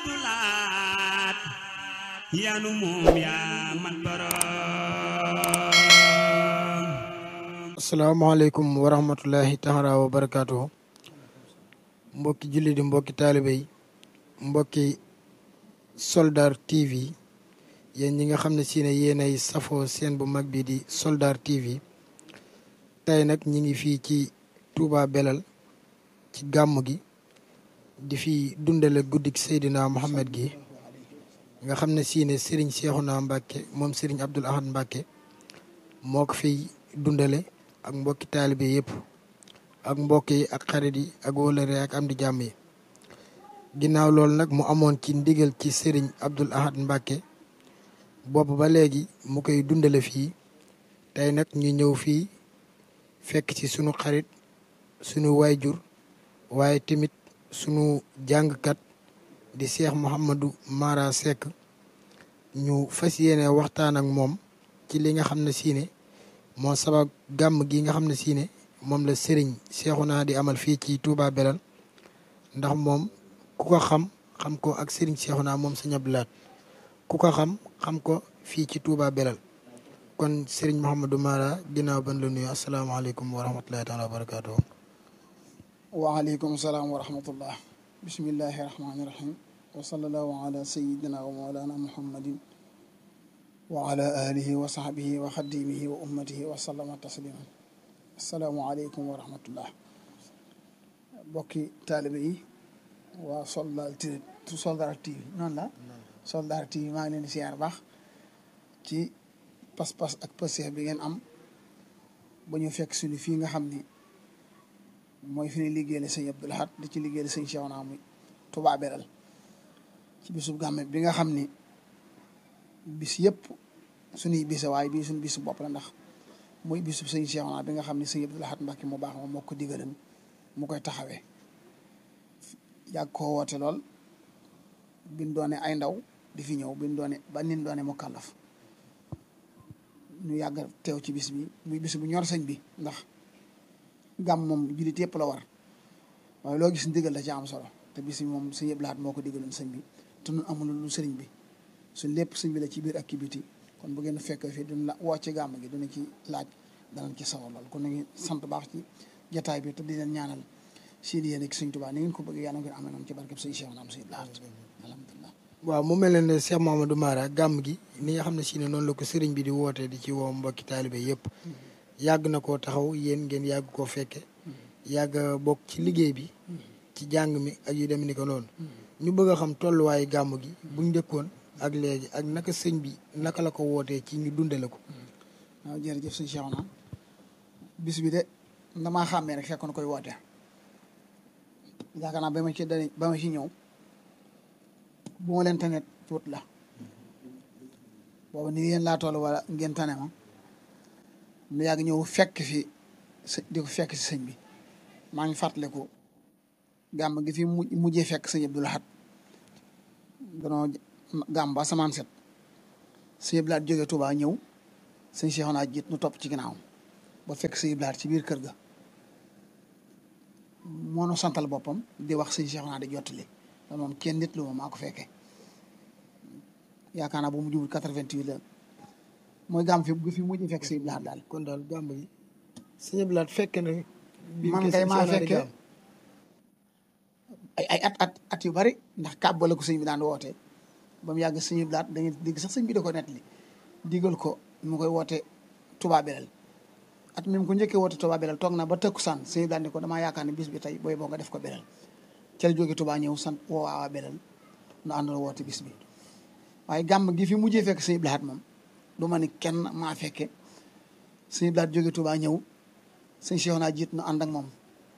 Abdulaat yanu moom yaa man borom. asalaamaaleykum wa rahmatullahi taala wa barakaatuhu. mbokki julli di mbokki taalibe yi mbokki Soldar TV yéen ñi nga xam ne si ne yéenay safoo seen bu mag bi di Soldar TV tey nag ñi ngi fii ci Touba Belel ci gàmm gi di fi dundale guddik Seydina Mohamed gi nga xam ne si ne Serigne Cheikhouna Mbacké moom Serigne Abdoul Ahad Mbacké moo ko fiy dundale ak mbokki taalibe yëpp ak mbokk yi ak xarit yi ak wóolare ak am di jàmm yi. ginnaaw loolu nag mu amoon ci ndigal ci Serigne Abdoul Ahad Mbacké boobu ba léegi mu koy dundale fii tey nag ñu ñëw fii fekk ci sunu xarit sunu wayjur waaye tamit sunu jàngkat di Cheikh Mouhamadou Mara Seck ñu fas yéene waxtaan ak moom ci li nga xam ne si ne moo sabab gàmm gi nga xam ne si ne moom la Serigne Cheikhouna di amal fii ci Touba Belel ndax moom ku ko xam ko ak Serigne Cheikhouna moom Sëñ Abdou Lahad ku ko xam ko fii ci Touba Belel kon Serigne Mouhamadou Mara ginnaaw ban la nuyu asalaamaaleykum wa rahmatullahi taala wa barakaatuhu. waaleykum salaam wa rahmatullah. bismillahi rahmaani rahim. wa sallallahu ala sayyidina wa mawlana muhammadin wa ala alihi wa sahbihi wa xadimihi wa ummatihi wa sallama tasliman. asalaamualeykum wa rahmatullah. bokki taalibe yi waa Soldar TV noonu la Soldar TV maa ngi leen di siyaar baax ci pas-pas ak passeef bi ngeen am ba ñu fekk suñu fii nga xam ni mooy fi ñuy liggéeyal sëñ Abdoul Ahad di ci liggéeyal sëñ Cheikhouna muy Touba Belel ci bisub gàmme bi nga xam ni bis yëpp suñuy bisa waaye bii suñu bisu bopp la ndax muy bisub sëñ Cheikhouna bi nga xam ni sëñ Abdoul Ahad Mbacké mu baax moom moo ko digalan mu koy taxawee yàgg koo woote lool bin doone ay ndaw di fi ñëw bin doone ba nin doone mu kàllaf ñu yàgg teew ci bis bi muy bis bu ñor sëñ bi ndax gàmm moom jullit yëpp la war waaye loo gis ndigal la ci am solo te bis bi moom sëñ Abdoul Ahad moo ko digaloon sëñ bi te ñun amul lu sëriñ bi suñ lépp sëñ bi la ci biir ak ci biti kon bu ngeen fekk fii duñ la woo ci gàmm gi dina ci laaj danañ ci sawar lool kon na ngi sant baax ci jataay bi te di leen ñaanal seen yéen ak sëñ Tuubaa ni ngeen ko bëgg yàlla ngeen amee noonu ci barkeb sëñ Cheikhouna am sëñ Abdoul Ahad alhamdulilah. waaw mu mel ne Cheikh Mouhamadou Mara gàmm gi ni nga xam ne si ne noonu la ko sëriñ bi di woote di ci woo mbokki taalibe yëpp yàgg na koo taxaw yéen ngeen yàgg koo fekke yàgg bokk ci liggéey bi ci jàng mi ak yu dem ni ko noonu ñu bëgg a xam tolluwaayu gàmm gi buñ dëkkoon ak léegi ak naka sëñ bi naka la ko wootee ci ñu dundale ko. waaw jërëjëf sëñ Cheikhouna bis bi de damaa xàmmee rek fekkoon koy woote yaakaar naa ba ma ci ñëw bu ma leen tane tuut la booba ni ngeen laa toll wala ngeen tane ma nu yàgg ñëw fekk fi di ko fekk si sëñ bi maa ngi fàttaliku gàmm gi fi mujjee fekk sëñ Abdoul Ahad danoo gàmm ba asamaan set sëñ Abdoul Ahad jógee Touba ñëw sëñ Cheikhouna jiit nu topp ci ginnaawam ba fekk sëñ Abdoul Ahad ci biir kër ga moo nu santal boppam di wax sëñ Cheikhouna di jottali te noonu kenn nit lu ma maa ko fekkee yaakaar naa bu mu jubul 88 la mooy gàmm fi mujjee fekk sëñ Abdoul Ahad daal. kon daal gàmm gi sëñ Abdoul Ahad fekk na. man kay maa fekkee ay at yu bari ndax kàbb la ko sëñ bi daan woote ba mu yàgg sëñ Abdoul Ahad da ngeen dégg sax sëñ bi da ko nettali digal ko mu koy woote Touba Belel at mi mu ko njëkkee woote Touba Belel toog na ba tëkkusaan sëñ Abdoul Ahad ni ko damaa yaakaar ne bis bi tey booy boo nga def ko Belel ca la jóge Touba ñëw sant woo waa Belel nu àndal woote bis bi waaye gàmm gi fi mujjee fekk sëñ Abdoul Ahad moom du ma ni kenn maa fekke sëñ Abdoul Ahad jóge Touba ñëw sëñ Cheikhouna jiit nu ànd ak moom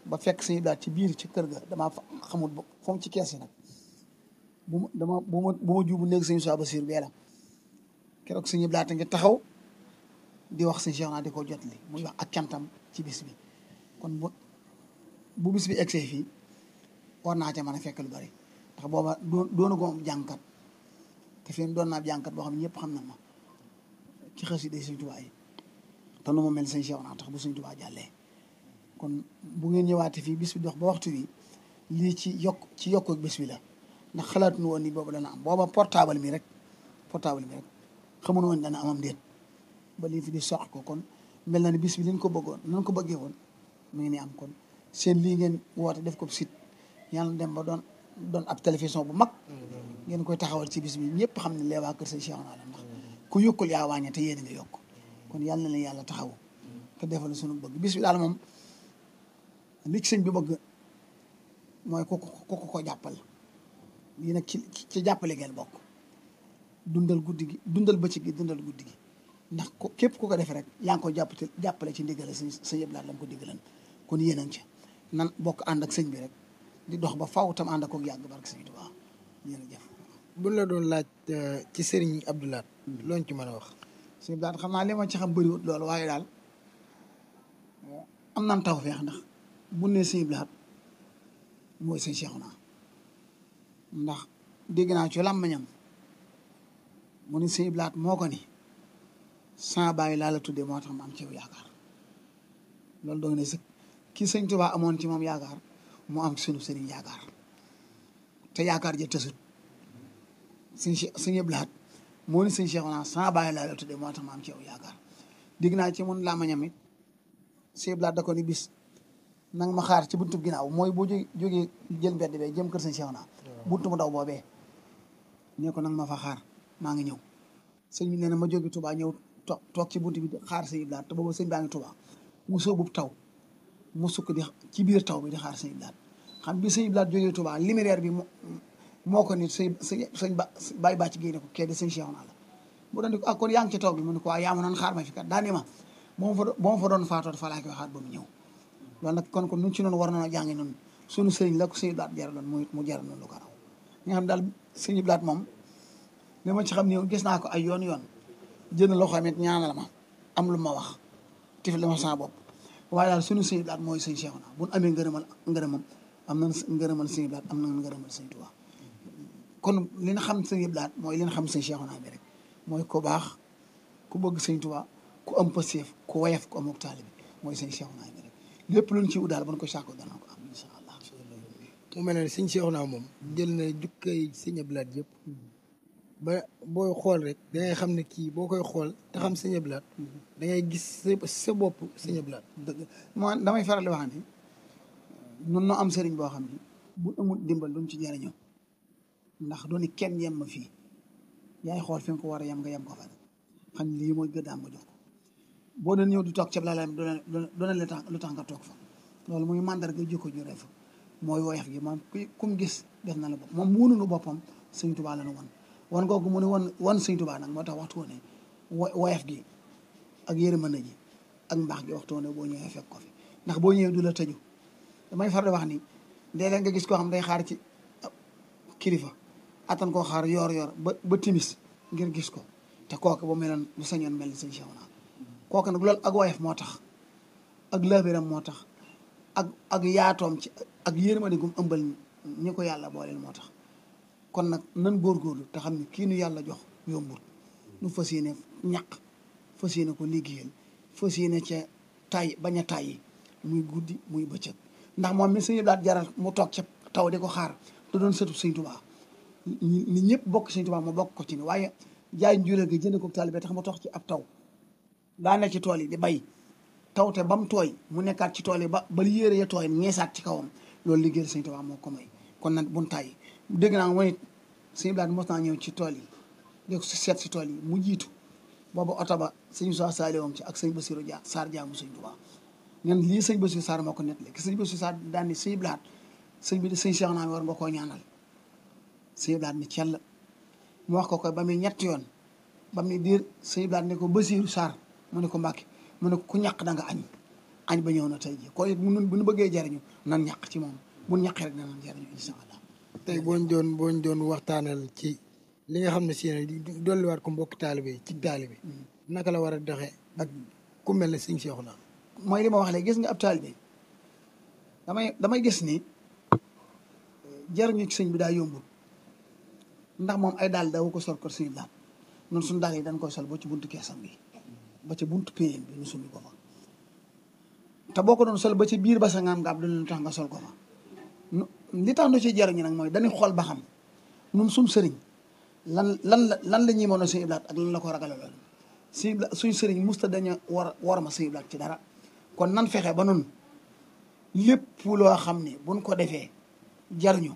ba fekk sëñ Abdoul Ahad ci biir ci kër ga damaa xamul foog ci kees yi nag bu ma jubu néeg sëñ Sousa Basir bee la keroog sëñ Abdoul Ahad nga taxaw di wax sëñ Cheikhouna di ko jot li muy wax ak cantam ci bis bi kon bu bis bi egsee fii war naa ca mën a fekk lu bari ndax booba doona ko jàngkat te fi doon naa jàngkat boo xam ne ñëpp xam na ma ci xasida sëñ Tuubaa yi te nu ma mel sëñ Cheikhouna tax bu sëñ Tuubaa jàllee kon bu ngeen ñëwaatee fii bis bi dox ba waxtu wi lii ci yokk ak bis bi la ndax xalaatuñu woon ni boobu dana am booba portable mi rek xamuñu woon dana amam déet ba lii fi di soq ko kon mel na ni bis bi leen ko bëggoon nan ko bëggee woon mu ngi ni am kon seen lii ngeen woote def ko site yàlla dem ba doon ab télévision bu mag ngeen koy taxawal ci bis bi ñëpp xam ne lee waa kër sëñ Cheikhouna la ndax ku yokkul yaa wàññe te yéen a nga yokk kon yàlla na leen yàlla taxawu te defal suñu bëgg bis bi daal moom li ci sëñ bi bëgg mooy ko jàppal lii nag ci jàppale ngeen bokk dundal guddi gi dundal bëccëg gi dundal guddi gi ndax ko képp ku ko def rek yaa ngi ko jàppale ci ndigal sa yëpp laat la ko diggalan kon yéen a ngi ci nan bokk ànd ak sëñ bi rek di dox ba faw tam ànd ak yàgg barke sëñ Tuubaa jërëjëf. buñ la doon laaj ci Serigne Abdou Lahad looñ ci mën a wax. sëñ Lahad xam naa li ma ci xam bëriwut loolu waaye daal am nan tawfeex ndax bu ne sëñ Lahad mooy sëñ Cheikhouna ndax dégg naa ci làmmiñam mu ni sëñ Lahad moo ko ni sans bàyyi laa la tuddee moo tax ma am ci yow yaakaar loolu doog ne sëkk kii sëñ Tuubaa amoon ci moom yaakaar mu am sunu sëriñ yaakaar te yaakaar ja tësut sëñ Lahad moo ni sëñ Cheikhouna sans bàyyi laa la tuddee moo tax ma am ci yow yaakaar dégg naa ci mun làmmiñam it sëñ Lahad da ko ni bis nanga ma xaar ci buntu ginnaaw mooy boo jógee jël mbedd bee jëm kër sëñ Cheikhouna buntu mu daw boobee ne ko nanga ma fa xaar maa ngi ñëw sëñ bi nee na ma jóge Touba ñëw toog ci buntu bi xaar sëñ Lahad te boobu sëñ baa ngi Touba mu sóobub taw mu sukk di ci biir taw bi di xaar sëñ Lahad xam bi sëñ Lahad jógee Touba lumière bi moo ko nit sëñ bàyyi bàcc génne ko kee di sëñ Cheikhouna la bu doon di ko kon yaa ngi ci taw bi mu ne ko waaw yaa ma noon xaar ma fi kat daa ni ma boo ma fa doon faatoot fa laa koy xaar ba mu ñëw loolu nag kon nun ci noonu war nañoo jàngi noonu suñu sëriñ la ko sëñ Lahad jaraloon mu jaral noonu lu ko raw nga xam daal sëñ Lahad moom li ma ci xam ne gis naa ko ay yoon jënd loo xam it ñaanal ma am lu ma wax tif li ma sama bopp waaye daal suñu sëñ Lahad mooy sëñ Cheikhouna bu nu amee ngërëmam am na ngërëmal sëñ Lahad am na ngërëmal sëñ Tuubaa kon li na xam sëñ Lahad mooy li na xam sëñ Cheikhouna bi rek mooy ko baax ku bëgg sëñ Tuubaa ku am pëseef ku woyof ku amuk taalibe mooy sëñ Cheikhouna bi rek lépp luñ ci wut daal ba nu ko sàkko dana ko am incha allah. mu mel ne sëñ Cheikhouna moom jël na jukkay sëñ Abdou Lahad yëpp ba booy xool rek da ngay xam ne kii boo koy xool te xam sëñ Abdou Lahad da ngay gis sa bopp sëñ Abdou Lahad. dëgg moo damay faral di wax ne nun noo am sëriñ boo xam ne bu amul dimbal duñ ci jariñoo ndax dooni kenn yem ma fii yaay xool fi nga ko war a yem nga yem ko fa rek xam ne lii mooy gëddaam nga jox ko boo doon ñëw di toog ca laalam doona lu tax nga toog fa loolu muy mandarga jikko ju rafet mooy woyof gi moom kum gis def na la bopp moom wununu boppam sëñ Tuubaa la nu wan googu mu ne wan sëñ Tuubaa nag moo tax waxtu woon ne woyof gi ak yërmande ji ak mbaax gi waxtu woon ne boo ñëwee fekk ko fi ndax boo ñëwee du la tëju damay far di wax ni léeg-léeg nga gis koo xam day xaar ci kilifa attan koo xaar yor ba timis ngir gis ko te kooku ba meloon bu sañoon mel ni sëñ Cheikhouna kooku nag loolu ak woyof moo tax ak laabiram moo tax ak yaatoom ci ak yërmande gum ëmbal ñi ko yàlla booleel moo tax kon nag nan góorgóorlu te xam ne kii nu yàlla jox yombul nu fas yéene ñaq fas yéene ko liggéeyal fas yéene ca bañ a tàyyi muy guddi muy bëccëg ndax moom mi sëñ Lahad jaral mu toog ca taw di ko xaar te doon sëtu sëñ Tuubaa ni ñëpp bokk sëñ Tuubaa mu bokk ko ci ni waaye jaay njurée gi jënd ko taalibe tax mu toog ci ab taw daa nekk ci tool yi di bay taw te ba mu tooy mu nekkaat ci tool yi ba yére ya tooy ñeesaat ci kawam loolu liggéeyal sëñ Tuubaa moo ko may kon nag bun tàyyi dégg naa mooy sëñ Lahad mos naa ñëw ci tool yi di ko seet si tool yi mu jiitu boobu oto ba sëñ Moussa Saliou ci ak sëñ Bassirou Dia Sarr jaamu sëñ Tuubaa ñen lii sëñ Bassirou Sarr moo ko nettali ki sëñ Bassirou Sarr daan ni sëñ Lahad sëñ bi di sëñ Cheikhouna war nga koo ñaanal sëñ Lahad ni cell mu wax ko ba muy ñetti yoon ba muy diir sëñ Lahad ne ko Bassirou Sarr mu ne ko Mbàkke mu ne ko ku ñàq da nga añ ba ñëw na tey ji kon it bu ñu bëggee jariñu nan ñàq ci moom bu ñàqee rek danañ jariñu incha allah. tey boo ñu doon waxtaanal ci li nga xam ne si ne di dolliwaat ko mbokk taalibe ci taalibe naka la war a doxee ak ku mel ne sëñ Cheikhouna. mooy li ma wax léegi gis nga ab taalibe damay gis ni jariñu ci sëñ bi daa yombul ndax moom ay daal daw ko sol ko sëñ Lahad noonu suñu daal yi dañ koy sol ba ci buntu keesam bi ba ci buntu péyeen bi ñu summi ko fa te boo ko doon sol ba ci biir ba sa ngaam nga ab du lu tax nga sol ko fa li tax nu ci jariñu nag mooy dañuy xool ba xam ñun suñ sëriñ lan la ñuy mën a Sëñ Abdou Lahad ak lan la ko ragale lool suñ sëriñ musta dañu war ma Sëñ Abdou Lahad ci dara kon nan fexe ba nun lépp loo xam ne buñ ko defee jaruñu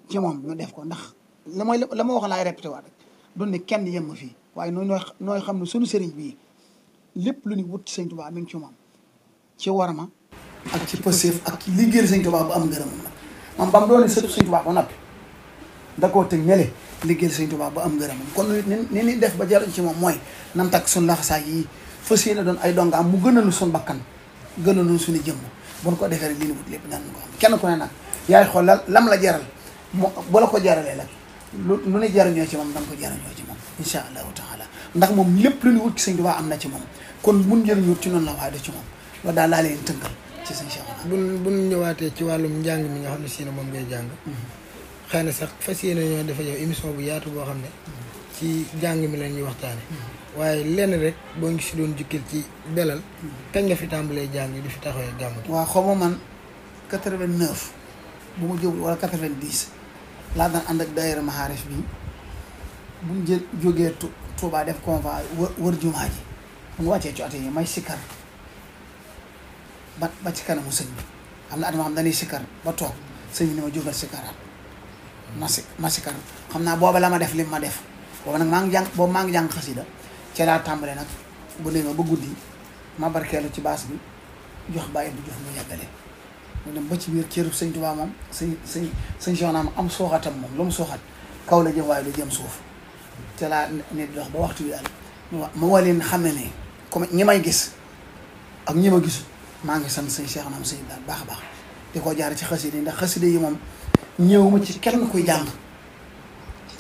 ci moom ñu def ko ndax la ma wax laay répété waat rek doon ne kenn yem ma fii waaye nooy xam ne suñu sëriñ bii lépp lu ñu wut Sëñ Tuubaa mi ngi ci moom ci war ma ak ci pëseef ak ci liggéeyal Sëñ Tuubaa bu am ngërëm nag moom ba mu doon sëtu Sëñ Tuubaa ba noppi da koo tëg ñële liggéeyal Sëñ Tuubaa ba am ngërëm kon ni ni def ba jaruñ ci moom mooy nan takk suñu laxasaay yi fas yéene doon ay donga am mu gënalu suñu bakkan gënalu suñu jëmm bu ñu ko defee rek li ñu wut lépp nan ko am kenn ku ne nag yaay xool lam la jaral bu la ko jaralee la lu ne jariñoo ci moom da nga ko jariñoo ci moom insha allahu taala ndax moom lépp lu ñu wut ci Sëñ Tuubaa am na ci moom kon mun jëriñu wut ci noonu la waaye du ci moom loolu daal laa leen tënkal ci sëñ Cheikh. buñ ñëwaatee ci wàllum njàng mi nga xam ne si ne moom ngay jàng xëy na sax fas yéene ñoo dafa yow émission bu yaatu boo xam ne ci jàng mi la ñuy waxtaane waaye lenn rek boo ngi si doon jukkil ci belal kañ nga fi tàmbalee jàng di fi taxawee gàmm gi. waaw xaw ma man 89 bu ma jógul wala 90 laa daan ànd ak daayira Maharif bi buñ jógee Touba def convoi wër jumaa ji bu ñu wàccee ci oto yi may sikkar ba ci kanamu sëñ bi am na at ma xam dañuy sikkar ba toog sëñ bi ni ma jógal sikkaraat ma sikkar xam naa booba la ma def lim ma def booba nag maa ngi jàng xasida ci laa tàmbale nag bu demee ba guddi ma barkeelu ci baas bi jox bàyyi bu jox mu yeggale mu dem ba ci biir cërub Sëñ Tuubaa moom sëñ Cheikh naam am sooxatam moom lu mu sooxat kaw la jëm waaye du jëm suuf te laa nit dox ba waxtu bi daal ma wa leen xam ne ne comme ñi may gis ak ñi ma gisu maa ngi sant sëñ Cheikh naam sëñ daal baax a baax di ko jaar ci xasida yi ndax xasida yi moom ñëwuma ci kenn kuy jàng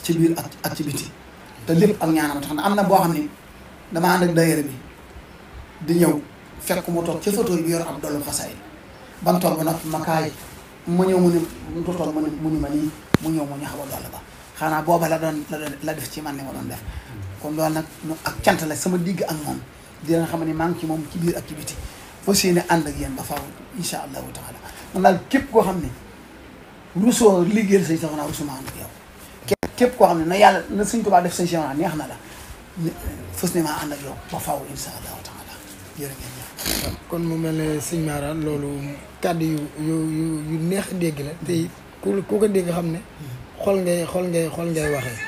ci biir ak ci biti te lépp ak ñaanam tax na am na boo xam ni dama ànd ak daayira bi di ñëw fekk mu toog ca photo bi yor ab dollu xasaay ba mu toog ba noppi ma kaay mu ñëw mu ni toog mu ni ma nii mu ñëw mu ñax ba doll ba xanaa booba la def ci man li ma doon def kon loolu nag ak cant la sama digg ak moom di leen xam ne maa ngi ci moom ci biir ak ci biti fas yéene ànd ak yéen ba faaw insha allahu taala man daal képp koo xam ne rusoo liggéeyal sëñ Cheikh naa rusuma ànd ak yow képp koo xam ne na yàlla na Sëñ Tuubaa def sëñ Cheikh naa neex na la fas ne maa ànd ak yow ba faaw insha allahu taala jërë ngeen jëf. kon mu mel ne sëñ Mara loolu kàddu yu neex a dégg la te ku ko dégg xam ne xol ngay waxee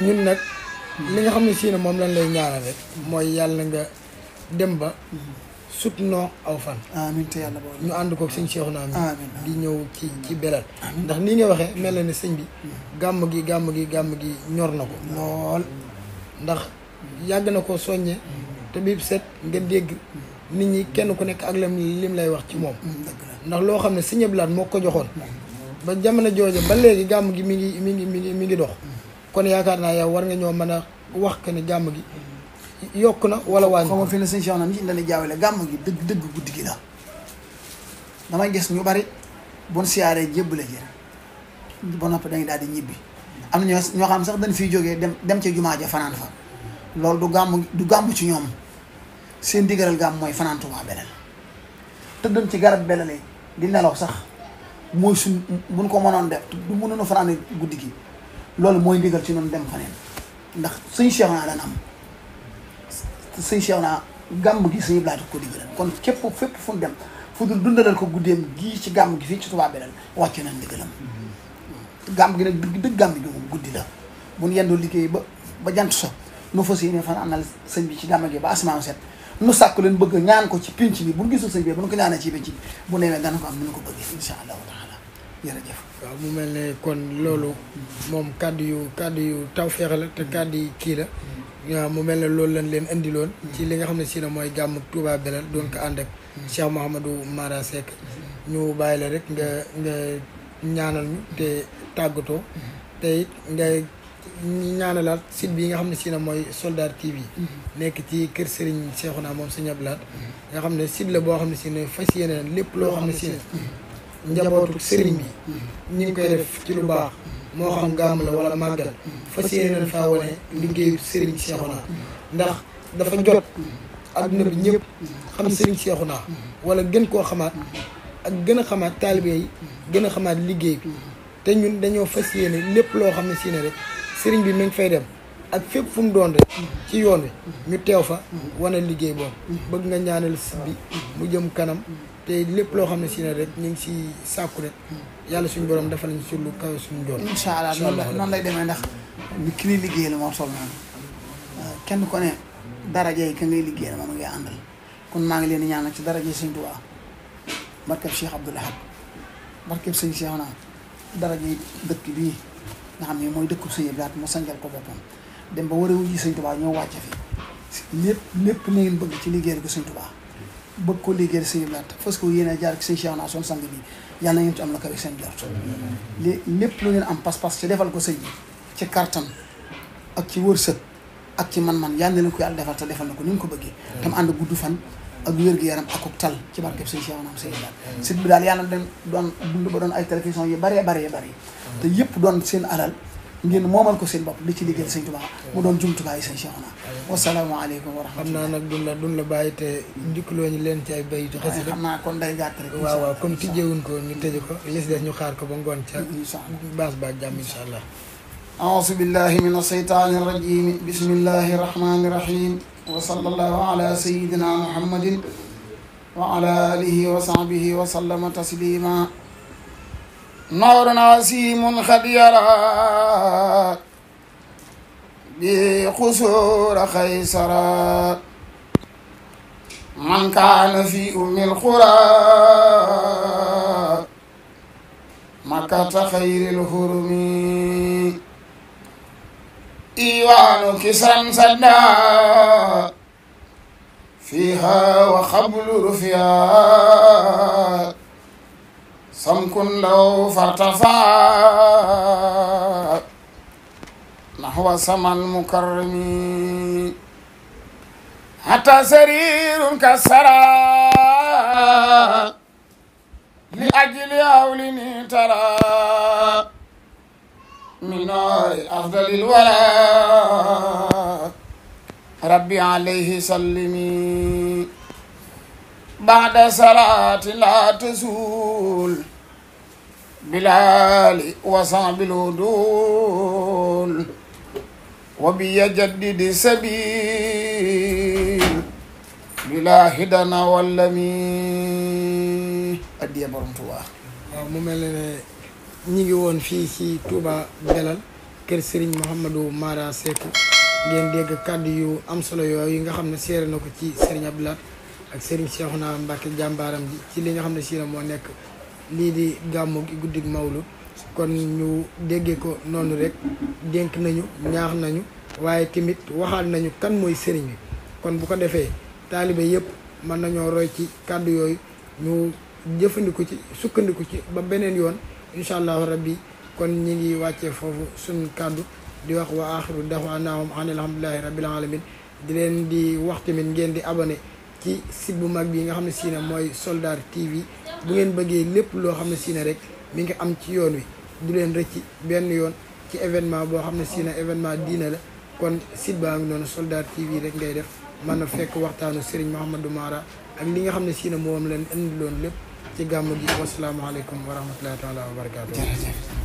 ñun nag li nga xam ne si ne moom lañ lay ñaanal rek mooy yàlla nga dem ba sut noo aw fan. amiin te yàlla boobu ñu ànd koog sëñ Cheikh naa amiin di ñëw ci belal ndax nii nga waxee mel na ne sëñ bi gàmm gi ñor na ko lool ndax yàgg na ko soññe te biib set nga dégg nit ñi kenn ku nekk ak lim lay wax ci moom ndax loo xam ne sëñ Abdou Lahad moo ko joxoon ba jamono jooju ba léegi gàmm gi mi ngi dox kon yaakaar naa yow war nga ñoo mën a wax que ni gàmm gi yokk na wala wàññi. xaw ma fi ne sëñ Cheikh na ni dañuy jaawale gàmm gi dëgg guddi gi la damay gis ñu bari bon siyaaree jébbale ji ba noppi dañuy daal di ñibbi am na ñoo xam sax dañ fiy jógee dem ca jumaa ja fanaan fa loolu du gàmm ci ñoom seen diggalal gàmm mooy fanaan Tuubaa belal tëddam ci garab belale di nelaw sax mooy suñ buñ ko mënoon def du mënoon a fanaan guddi gi loolu mooy ndigal ci noonu dem faneen ndax sëñ Cheikh naa daan am sëñ Cheikh naa gàmm gi sëñ Abdou Lahad ko diggalal kon fépp fu ñu dem fu dul dundalal ko guddeem gii ci gàmm gi fii ci Tuubaa belal wàcce nañ ndigalam gàmm gi nag dëgg gàmm gi moom guddi la bu ñu yendoo liggéey ba jant so nu fas yéene fanaan nal sëñ bi ci gàmm gi ba asamaan set nu sàkk leen bëgg ñaan ko ci pinc bi bu ñu gisul sëñ bi bu ñu ko ñaanee ci pinc bi bu newee dana ko am ni ñu ko bëggee insha allahu taala jërëjëf. waaw mu mel ne kon loolu moom kàddu yu tawfeex la te kàddu yi kii la waaw mu mel ne loolu lañ leen indiloon ci li nga xam ne si ne mooy gàmm Touba Belel doon ko ànd ak Cheikh Mouhamadou Mara Seck ñu bàyyi la rek nga ñaanal ñu te tàggatoo te it nga ñaanalaat site bi nga xam ne si ne mooy Soldar TV nekk ci kër Serigne Cheikhouna moom Sëñ Abdou Lahad nga xam ne site la boo xam ne si ne fas yéene lépp loo xam ne si ne njabootu Serigne bi ñu ngi koy def ci lu baax moo xam gàmm la wala màggal fas yéene nañ faa wane liggéeyu Serigne Cheikhouna ndax dafa jot adduna bi ñëpp xam Serigne Cheikhouna wala gën koo xamaat ak gën a xamaat taalibe yi gën a xamaat liggéey bi te ñun dañoo fas yéene lépp loo xam ne si ne rek sëriñ bi mi ngi fay dem ak fépp fu mu doon rek ci yoon wi ñu teew fa wane liggéey boobu bëgg nga ñaanal si bi mu jëm kanam te lépp loo xam ne si ne rek ñu ngi si sàkku rek yàlla suñu borom defal nañ si lu kawe suñu doon incha allah noonu lay demee ndax ki ni liggéey la moom sol noonu kenn ko ne daraja yi ka ngay liggéey la moom ngay àndal kon maa ngi leen di ñaanal ci daraja yi sëñ Tuubaa barkeb Cheikh Abdoul Ahad barkeb sëñ Cheikh naa daraja yi dëkk bii nga xam ne mooy dëkkub sëñ Abdoul Ahad mu sanjal ko boppam dem ba war a wuji sëñ Tuubaa ñoo wàcce fi lépp na ngeen bëgg ci liggéeyal ko sëñ Tuubaa bëgg ko liggéeyal sëñ Abdoul Ahad fas ko yéene jaar ci sëñ Cheikh naa son sang bi yàlla na ngeen ci am la kawe seen jort lépp lu ngeen am pas-pas ci defal ko sëñ bi ci kartan ak ci wërsëg ak ci man-man yàlla na leen ko yàlla defal te defal na ko ni ñu ko bëggee tam ànd gudd fan ak wér-gu-yaram akuk tal ci barkeb sëñ Cheikh naam sëñ daal site bi daal yàlla na doon dund ba doon ay télévision yu bëree te yëpp doon seen alal ngeen moomal ko seen bopp di ci liggéeyal sëñ Tuubaa mu doon jumtukaay sëñ Cheikh naam wasalaamaaleykum wa rahmatulah. xam naa nag duñ la bàyyi te dikkaloo ñu leen ci ay bayitu xasida xam naa kon day gàtt rek. waaw comme tijjeewuñ ko ñu tëje ko li si des ñu xaar ko ba ngoon ca baas ba jàmm incha allah. أعوذ بالله من الشيطان الرجيم بسم الله الرحمن الرحيم وصلى الله على سيدنا محمد وعلى آله وصحبه وسلم تسليما نور عسيم قد يرى بقصور قيصرا من كان في أم القرى مكة خير الهرم إيوان كسرا سدا فيها وخبل رفيا سمك لو فارتفع نحو سما المكرم حتى سرير كسرا لأجل أولني ترى من نار أفضل الولاء ربي عليه سلمي بعد صلاة لا تزول بلال وصعب الودول وبيجدد سبيل بلا هدنا واللمي أدي برمتوا mu mel ne ñi ngi woon fii ci Touba Belal kër Serigne Mouhamadou Mara Seck ngeen dégg kàddu yu am solo yooyu nga xam ne seere na ko ci Serigne Abdoul Ahad ak Serigne Cheikhouna Mbacké jàmbaaram ji ci li nga xam ne si na moo nekk lii di gàmmu gi guddig mawlud kon ñu déggee ko noonu rek dénk nañu ñaax nañu waaye tamit waxaat nañu kan mooy Serigne bi kon bu ko defee taalibe yëpp mën nañoo roy ci kàddu yooyu ñu jëfandiku ci sukkandiku ci ba beneen yoon incha allahu rabbi kon ñi ngi wàccee foofu suñ kàddu di wax wa axiru daxwaanaahum an alhamdulillahi rabbil alamin di leen di wax tamit ngeen di abonné ci site bu mag bi nga xam ne si ne mooy Soldar TV bu ngeen bëggee lépp loo xam ne si ne rek mi ngi am ci yoon wi du leen rëcc benn yoon ci événement boo xam ne si ne événement diina la kon site baa ngi noonu Soldar TV rek ngay def mën na fekk waxtaanu Serigne Mouhamadou Mara ak li nga xam ne si ne moom leen indiloon lépp ci gàmmu gi wasalaamaaleykum wa rahmatullahi taala wa barakaatu.